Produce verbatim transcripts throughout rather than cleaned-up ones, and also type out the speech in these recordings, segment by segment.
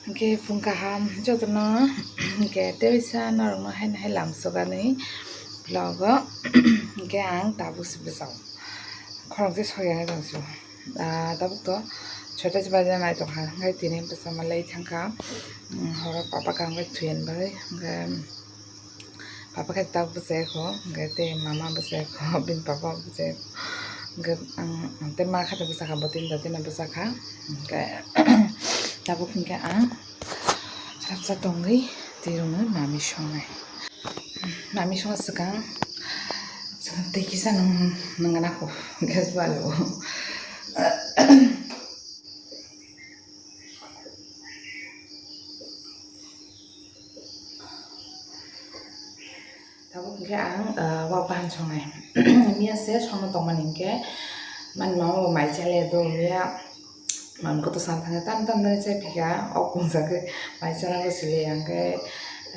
Hwnkhe phung kaham jotono, hwnkhe teisa norokno haino hai lamsokani vlog o. Hwnkhe ang tabuk se bwsao khorang se soyani tongsu. Ah, tabuk to soita se baja nai tongkha, hwnkhe tini bwsa malai thangkha, um, horo papa kaham khe thuyan bagwi, hwnkhe papa khe tabuk bwsai kho, hwnkhe tei mama bwsai kho, bini papa bwsai kho, hwnkhe ang tei ma khe bwsa kha, bo tini da tini bwsa kha, hwnkhe tabuk hwnkhe ang khoroksa tongwi twi rwngwi mami songnai. Mami songna swkang, swkang tei kisa nwng, nwng gana kho, gas balo. Tabuk hwnkhe ang, ah, wak bahan songnai. Miya se songno tongmani hwnkhe, mani mama bo mai chale do miya. Mami kotor sana thangwi tam tam nani chai phika, o kung jagwi mai chana bo sili, hwnkhe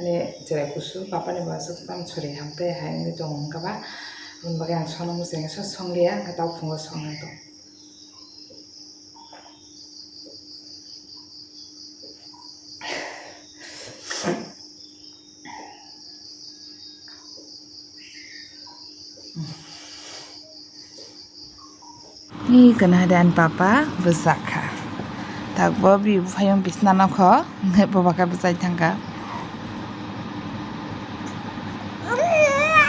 ani cherai kusu, papa ni bo aswk tam chori hamtwi hai wngwi tongo, hwnkhe ba aboni bagwi ang songno muchungya, so songliya, hwnkhe tabuk phungo songna tong. Ni kana hade ani papa bwsakha. Tak bo bi buphayung bisna nokho, hwnkhe boba khe bwsai thangkha.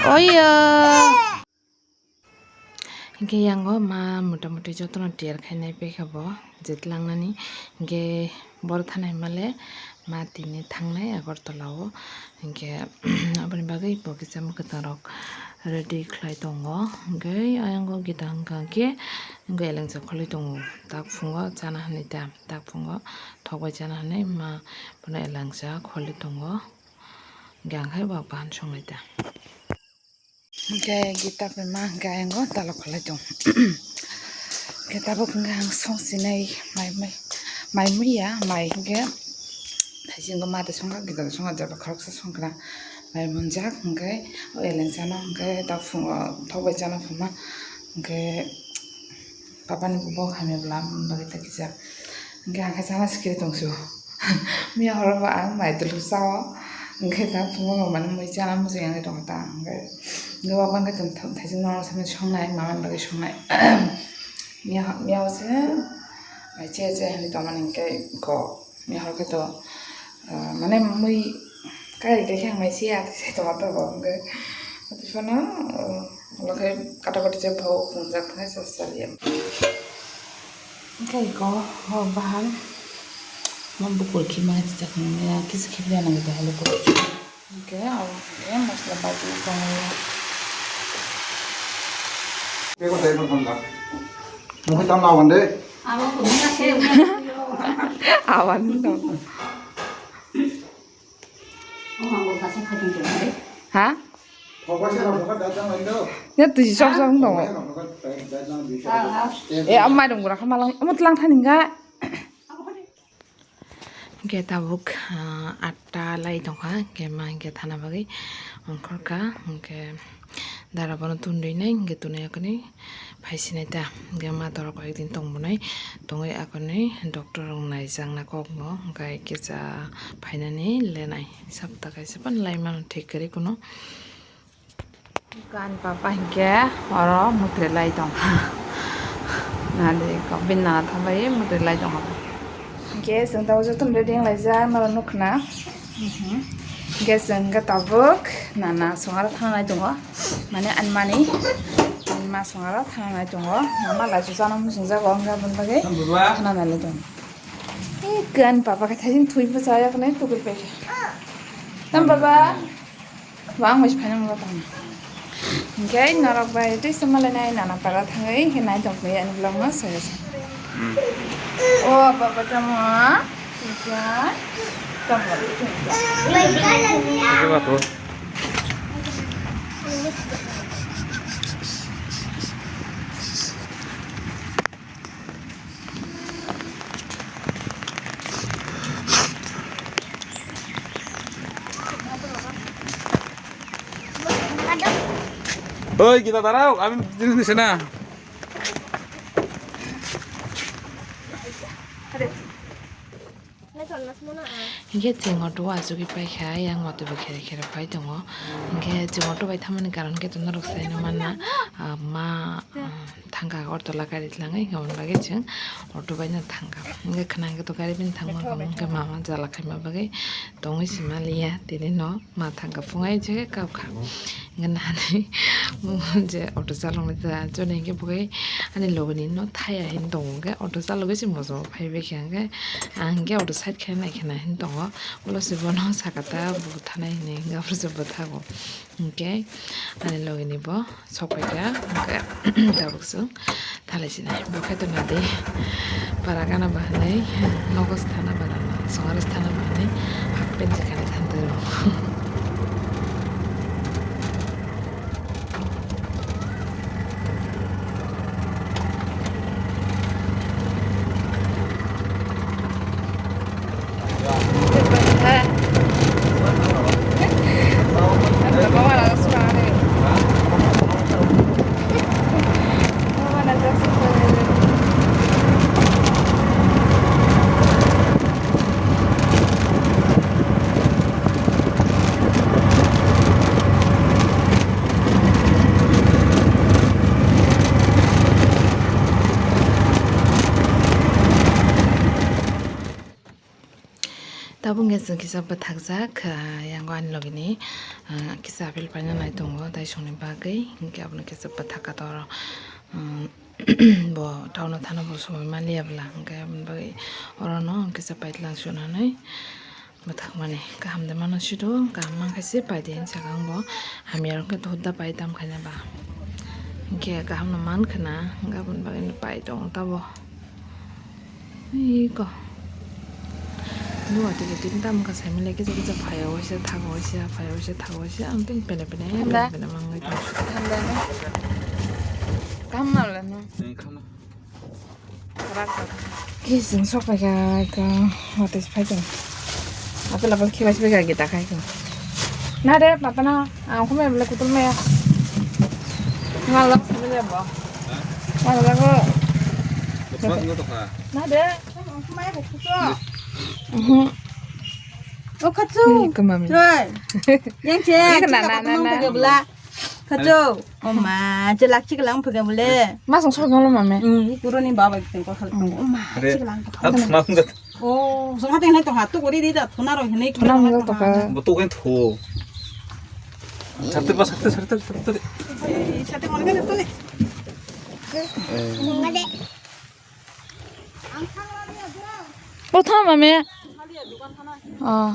Oyo. Hwnkhe yango ma mota moti jotono tiyar khainai paikha bo jetlangnani. Hwnkhe boro thanai male ma tini thangnai Agartala o. Hwnkhe aboni bagwi bo kisa mwkhwtwng rok ready khlai tongo. Hwnkhe ayang o gita hwnkha khe elengsa kholwi tongo. Tak phungo chana hwnwi ta, tak phungo thokbai chana hwnwi ma bono elengsa kholwi tongo. Hwnkhe ang khe wak bahan songlai ta. Hwnkhe gita bai ma hwnkhe ayang o dalok kholai tong. Hwnkhe tabuk hwnkhe ang song sinai mai, mai, mai muiya, mai hwnkhe thaisingo ma tei songkha, gita bai songkha, jeba khoroksa songkha mai munjak, hwnkhe o eleng chana hwnkhe ta phungo thokbai chana phuma, hwnkhe papa ni bo hamya bwla bagwi ta kisa. Hwnkhe ang khe chana sikiri tongsu. Miya horo bo ang mai tulu chao. Hwnkhe ta phungo bo mani mui chana muchung yang tong ta. Hwnkhe, hwnkhe bo hwnkhe tong thaijing no samani songnai, mama ni bagwi songnai. Miya, miya o se mai che che hinwi tongmani hwnkhe ko. Miya horo khe to, ah, mane mui kai khe ang mai se ya, se tongma to bo hwnkhe. Ati phano, ah, ulo khe kata kati je bo khungjak thai sa saliya. Hwnkhe iko, o, bahai. Mo bukur khi ma chak nang ya, kisa khi bia nang da halo bukur. Hwnkhe, abo hwnkhe masla bagi tongo. Bego dai no thang da. Mo khoi tam na wan de. Abo ko na se. Awan no. O, abo ka se khating de. Ha? Ya, twi sok sok wng tongo. E, amai rong gura kha malang, omo tlang thani ga. Hwnkhe tabuk, ah, atta lai tongkha, hwnkhe ma hwnkhe thana bagwi ongkhorkha, hwnkhe dara bono tundui nai, hwnkhe tunui akhoni phaisinai ta, hwnkhe ma toro koyekdin tongbonai, tongwi akhoni doctor rok naijakna kokno, hwnkhe kisa phainani lenai, sapta kaisa phano lai mano thik kwrwi kuno. Kan papa hwnkhe oro mwtai lai tong. Nadi ko bin nana thambai mwtai lai tong. Hwnkhe chwng tabuk jotono ready wng laijak norok nukha na. Hwnkhe chwng hwnkhe tabuk nana songaro thana nai tongo. Mane ani mani, ani ma songaro thana nai tongo. Mama lai chuchano muchungjago wngkha aboni bagwi thana nai lai tongo. Ei kan papa khe thaijin thwi bwchaya kwnwi tugui paikha. Tam baba. Bo ang bai se phaina mungkha tong. Hwnkhe norok bai tei se malai nai nana para thangwi hwnkhe nai tong phai ani vlog no se se. Hmm. O baba tamo. Hwnkhe tamo. Hwnkhe ba to. Oi, kita tarau, kami di sini sana. Hinkhe chwng auto o achugwi paikha, yang watwi bo khere khere pai tongo. Hinkhe chwng auto bai thamani karon khe norok sai no manna, ah, ma, ah, thangkha Agartala gari tlangwi, hinkhe aboni bagwi chwng auto bai no thangkha. Hinkhe khna hinkhe to gari bai no thangma hinkhe mama jala khaima bagwi tongwi se maliya tini no. Ma thangkha phungai je kap kha. Hinkhe nani je auto chaloknai ta joni hinkhe bwkhai ani logi ni no thaya hin tongo hinkhe auto chalogwi se moso phaibai kha hinkhe ang hinkhe auto side khai nai khena hin tongo ulo se bono saka ta bwthanai hinwi hinkhe aboni se bwthago hinkhe ani logi ni bo. Sokphaikha, hwnkhe tabuk chwng thalaisinai. Bo khe to nadi, para gana ba hwnwi, nogo se thana ba rana, songaro se thana ba hwnwi, half pant se kanwi thantwi rw. Tabuk hwnkhe chwng kisa bwthakjak, ah, yango ani logini, ah, kisa apple paina nai tongo, taisongni bagwi, hinkhe abono kisa bwthakha toro, um, bo town-o thana bo somoi manliya bwla, hinkhe aboni bagwi orono kisa paitlang sunani bwthakmani kaham de mano sido, kaham mankhe se paidi hinwi saka ang bo, hamya rok khe hudda pai tam khaina ba, hinkhe kaham no mankhwna, hinkhe aboni bagwi no pai tongo tabo. Iko. Nuwa tike tin tam ka sai mile kisa kisa phaya waisa thago waisa phaya waisa thago waisa ang tin pene pene pene pene mangwi tong. Thanda no. Kam mal no. Kising sok pai ka ka hote phai tong. Apel apel khilai phai ka gita khai ko. Na de papa na ang khume bele kutul me. Ngal lak sabe le bo. Ngal lak ko. Na de. Mhm. O khachu. Ni kemami. Choi. Yang che. Ika na, na, na, na. Khachu. O ma, che lak chik lang phaga bole. Ma song sok ngolo mame. Hmm, puro ni baba kiteng ko khal. O ma, chik lang. Hat ma khung dat. O, so hat nai to hat to gori di da, thona ro hinai. Thona mo to ka. Bo to ken tho. Sarte ba sarte sarte sarte. Sarte mo ken to. Bo tha mame. Oh.